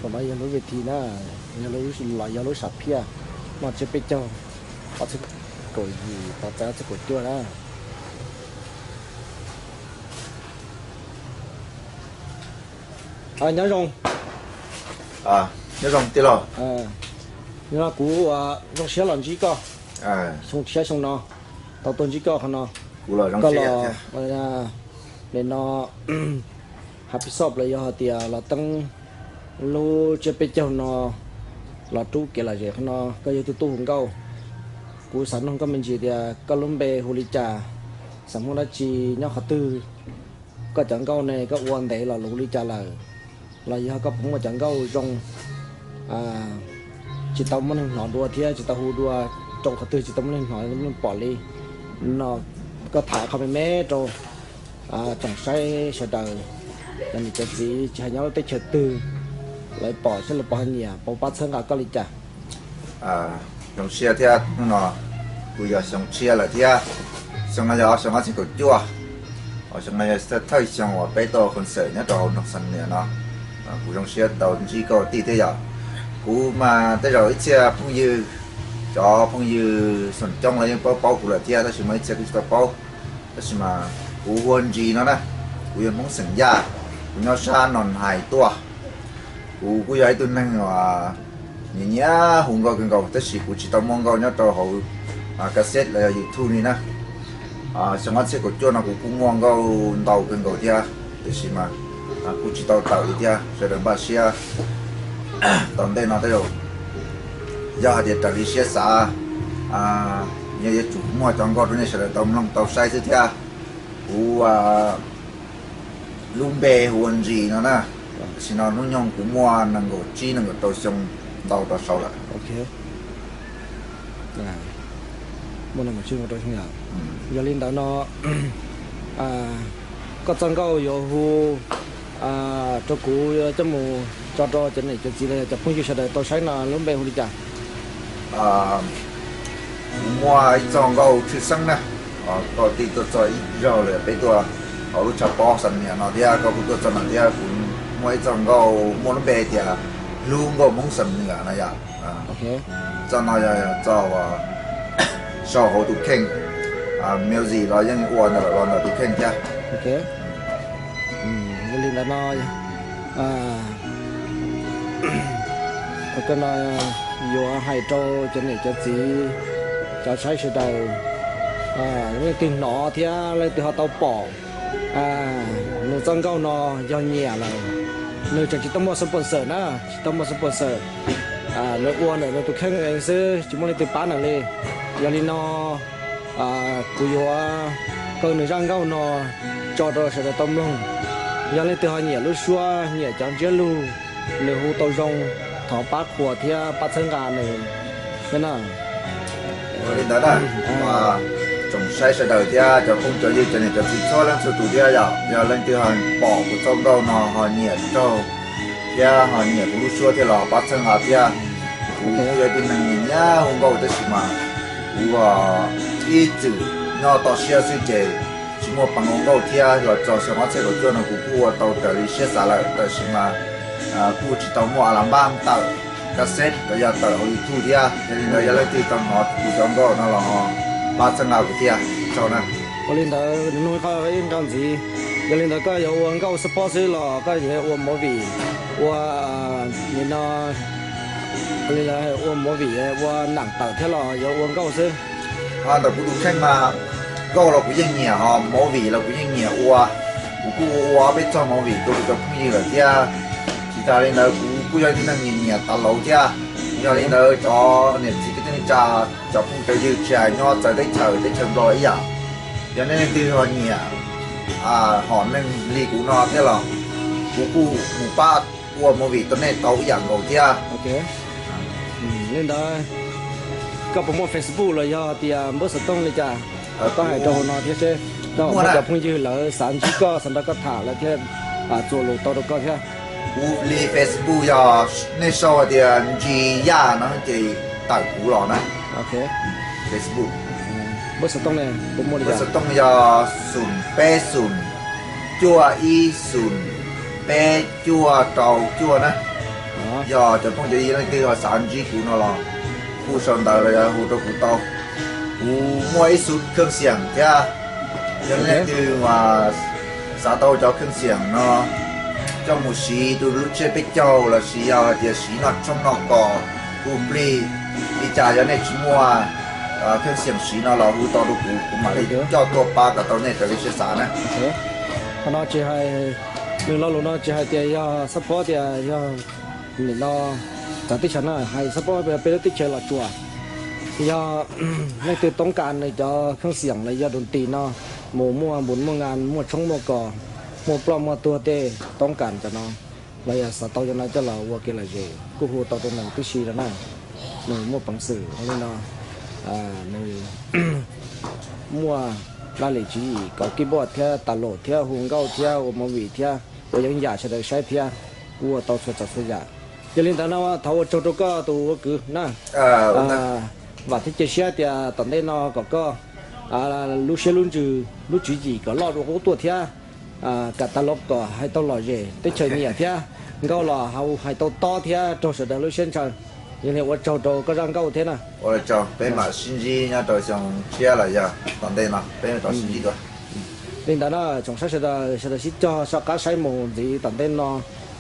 Tom no yog lub ves thi na, yog lub, los yog lub sam phiaj, noj tsiab peb caug, ob txhiab kaum yim txog ob txhiab kaum cuaj na. Nyob zoo. Nyob zoo tij laug. Nyob no kuv zoo siab los ntsib koj. Xyoo tshiab xyoo no tau tuaj ntsib koj qhov no. Koj los, nim no, happy shop los yog hais tias los teeb lub tsiab peb caug no los rub kev lom zem qhov no, koj yog tus tub hu nkauj. Kuv xav nug koj me ntsis tias koj lub npe hu li cas, xeem Hmoob dab tsi, nyob qhov twg? Koj cov nkauj ne koj ua ntev los luv li cas lawm? Los yog koj puas muaj cov nkauj zoo tsis tau muaj neeg hnov dua thiab tsis tau hu dua rau qhov twg tsis tau muaj neeg hnov muaj neeg pom li no? Koj tham qhov me me rau tsoom saib sawv daws, cov niam cov txiv tsis hais nyob lub teb chaws twg, lawv pom saib lawv puas ho nyiam, puas pab txhawb nqa koj li cas? Zoo siab thiab, hnub no kuj yog xyoo tshiab lawm thiab. Xyoo no yog xyoo ob txhiab kaum cuaj, xyoo no yog thawj xyoo uas peb tuaj concert nyob rau hauv nroog Xam Nuas no. Kuv zoo siab tau ntsib koj tij thiab yom. Kuv mas tej zaum ib txhia phooj ywg, cov phooj ywg xoom coob los yeej paub paub kuv lawm thiab, tab sis muaj ib txhia kuj tsis tau paub. Tab sis mas kuv hu ua Ntsis no na, kuv yog Hmoob xeem Yaj, kuv nyob sab Noo Hais tuaj. Kuv kuj yog ib tug neeg uas nyiam nyiam hu nkauj kawg nkaus, tab sis kuv tsis tau muaj nkauj nyob rau hauv cassette los yog YouTube li na. Xyoo ob txhiab kaum cuaj no kuv kuj muaj nkauj ntau kawg nkaus thiab, tiam sis mas kuj tsis tau tawm li thiab, sawv daws npaj siab. Tom ntej no tej zaum yog hais tias raws li siab xav, yuav yuav tsum muaj cov nkauj rau nej sawv daws tau mloog tau saib xwb thiab. Kuv lub npe hu ua Ntsis no na, tam sim no hnub nyoog kuv muaj nees nkaum tsib nees nkaum rau xyoo ntau rau saud lawm. Yog li ntawd no, koj txoj nkauj yuav hu rau kuv coj mus tso rau cov niam cov txiv los yog cov phooj ywg sawv daws tau saib no lub npe hu li cas? Kuv muaj ib txoj nkauj tshwj xeeb na, koj tij tuaj txog ib zaug lawm peb tuaj hauv lub tshav pob Xam Nuas no thiab koj kuj tuaj txog no thiab, kuv muaj ib txoj nkauj muaj lub npe tias Hlub Nkauj Hmoob Xam Nuas no yom. Txoj no yog txoj sau hauv tus kheej, music los yeej ua ntawm los ntawm tus kheej thiab. Yog li ntawd no, thaum kawg no yuav hais rau cov niam cov txiv, cov saib sawv daws, leej twg hnov thiab leej twg ho tau pom nws txoj nkauj no yog nyiam lawm, nws tseem tsis tau muaj sponsor na, tsis tau muaj sponsor, nws ua ntawm nws tus kheej xwb tsis muaj leej twg pab nws li. Yog li no kuv yuav kaw nws zaj nkauj no tso rau sawv daws tau mloog. Yog leej twg ho nyiam lub suab nyiam cov ntsiab lus, nws hu tau zoo, thov pab qhuas thiab pab txhawb nqa nws thiab na. Ua li ntawd na, tsoom saib sawv daws thiab cov phooj cov ywg cov niam cov txiv txhua leej txhua tus thiab yom, yog leej twg ho pom kuv txoj nkauj no ho nyiam raug thiab ho nyiam kuv lub suab thiab los pab txhawb nqa thiab. Kuv kuj yog ib tug neeg nyiam hu nkauj tab sis mas kuv ib txwm nyob toj siab xwb ces tsis muaj peev ua nkauj thiab los txog xyoo ob txhiab kaum cuaj no kuv kuj ua tau raws li siab xav lawm tab sis mas kuj tsis tau muaj a la npab tawm cassette los yog tawm hauv YouTube thiab. Yog li ntawd yog leej twg tau hnov kuv cov nkauj no los pab txhawb nqa kuv thiab tso na. Ua li ntawd nug koj ib nqa ntxiv, yog li ntawd koj yuav ua nkauj support xwb los koj yuav ua movie, ua nim no ua movie ua nam tawm thiab los yuav ua nkauj xwb? Ntawm kuv tus kheej mas nkauj los kuv yeej nyiam, ho movie los kuv yeej nyiam ua. Kuv kuj ua ua peb txog movie rau kuv cov phooj ywg lawm thiab. Tsis tas li ntawd kuv kuj yog ib tug neeg nyiam nyiam tas laus thiab. Yog li ntawd cov niam txiv kwv tij neej tsa, cov phooj cov ywg tsis hais nyob txawv teb chaws, teb chaws Nplog ib yam, yog nej leej twg ho nyiam hom neeg li kuv no thiab los kuv kuj mus pab ua movie rau nej tau ib yam nkaus thiab. Li ntawd koj puas muaj Facebook los yog tias npawb xov tooj li cas? Koj hais rau hauv no thiab seb rau cov phooj ywg lawv xav ntsib koj, xav nrog koj tham lawv thiaj txuas lus tau rau koj thiab. Kuv li Facebook yog nej sau hais tias Ntsis Yaj no ces tawm kuv los na. Facebook. Npawb xov tooj ne, npawb xov tooj yog xoom peb xoom cuaj ib xoom peb cuaj rau cuaj na. Yog cov phooj cov ywg leej twg uas xav ntsib kuv no los hu sau ntawv los yog hu rau kuv tau. Kuv muaj ib xub kheej xiam thiab, yog leej twg uas xav tau cov kheej xiam no coj mus siv rau lub tsiab peb caug los sis yog hais tias siv noj tshoob noj kos, kuv plig li cas, yog nej tsis muaj kheej xiam siv no los hu tau rau kuv, kuv mam li coj tuaj pab kom tau nej raws li siab xav na. Qhov no tsis hais, nws lo lus no tsis hais tias yog xab phob tias yog nim no txawv teb chaws na, hais xab phob peb lub teb chaws Los Tsuas, yog leej twg toob kas nws cov kheej xiam los yog dum tis no mus muaj npus muaj ngas, muaj tshoob muaj kos, muaj ploj muaj tuag tej, toob kas cov no los yog xav tau cov no coj los ua kev lom zem kuj hu tau rau nws tib si rau na. Nws muaj peev xwm li no, nws muaj laj lim tswv yim kom keyboard thiab tas laus thiab hu nkauj thiab ua movie thiab ua yeeb yam sawv daws saib thiab, kuj ua tau txhua tsav txhua yam. Yog li ntawd no thov ua tsaug rau koj tus ua kwv na. Vam thiab cia siab tias tom ntej no kom koj lub siab lub ntsws lub tswv yim kom loj dua qub tuaj thiab, kam tas laus kom hais tau lom zem teb chaws nyiam thiab, nkauj los hais tau tob thiab raug sawv daws lub siab ntshaw. Yog li ua tsaug rau koj zaj nkauj thiab na. Ua tsaug, peb mam sib ntsib nyob rau xyoo tshiab los yog tom ntej no peb mam rov sib ntsib dua. Li ntawd na tsoom saib sawv daws, sawv daws sib cog soj qab saib mus ntxiv tom ntej no,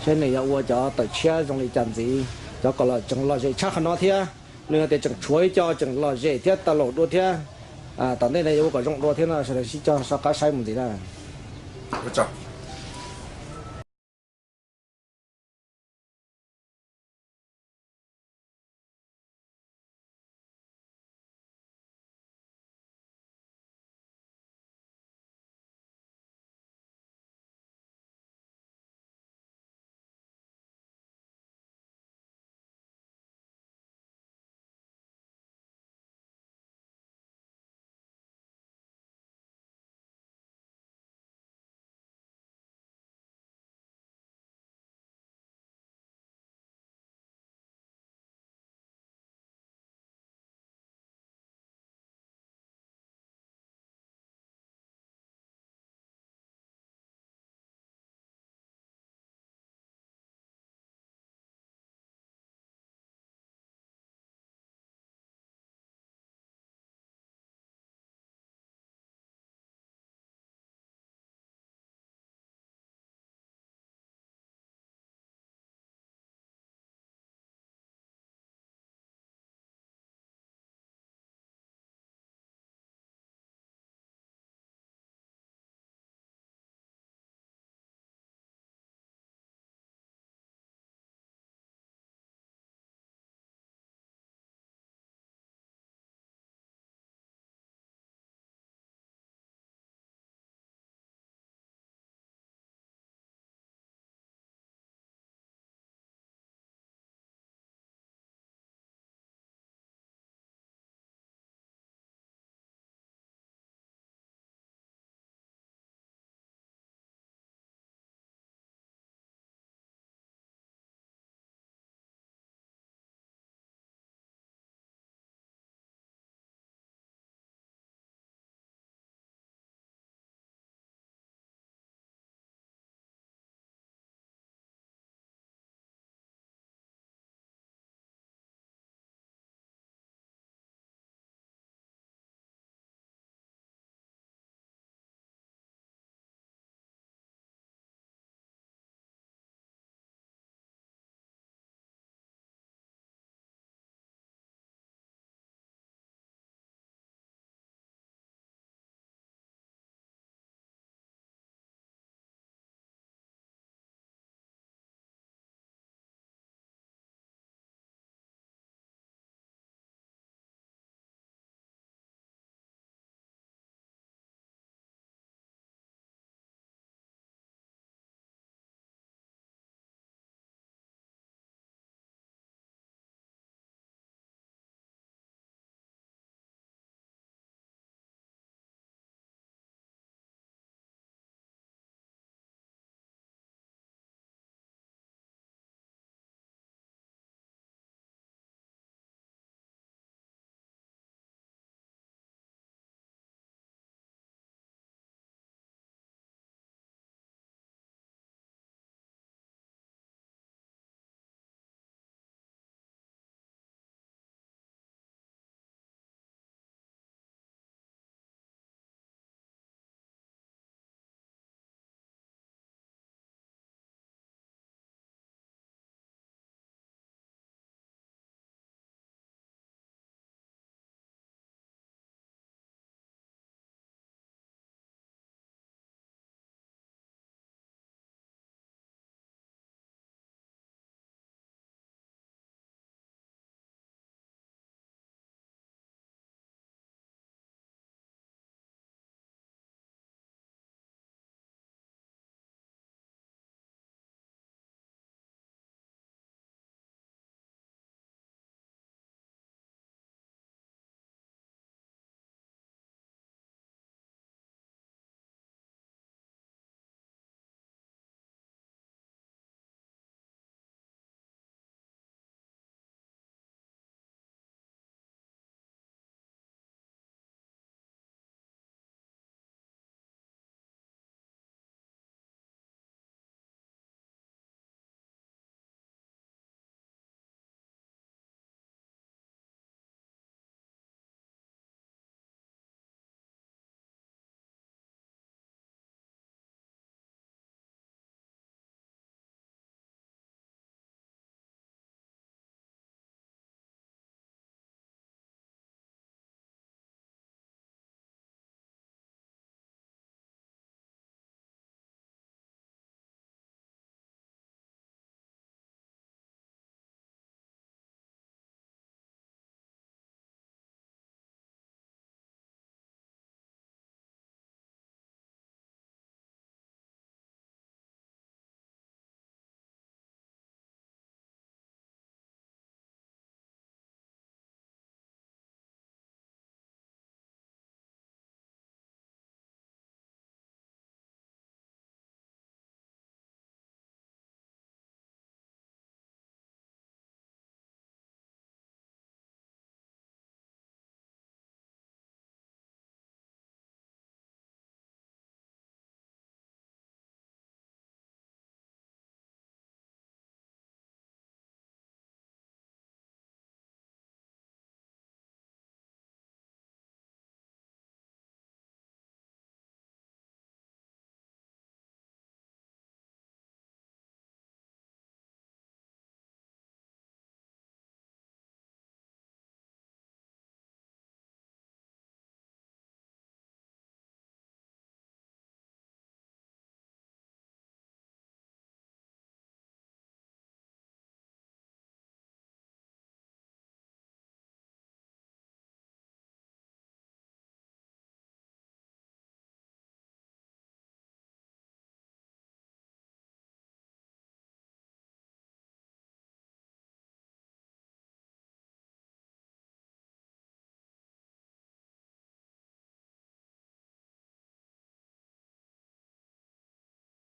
saib nws yuav ua cov tawm tshiab zoo li cas ntxiv, cov kom los tseem lom zem tshaj qhov no thiab. Nws hais tias tseem tshuav ib co tseem lom zem thiab tas laus dua thiab. Tom ntej no yuav ua kom zoo dua thiab no sawv daws sib cog soj qab saib mus ntxiv na. Ua tsaug.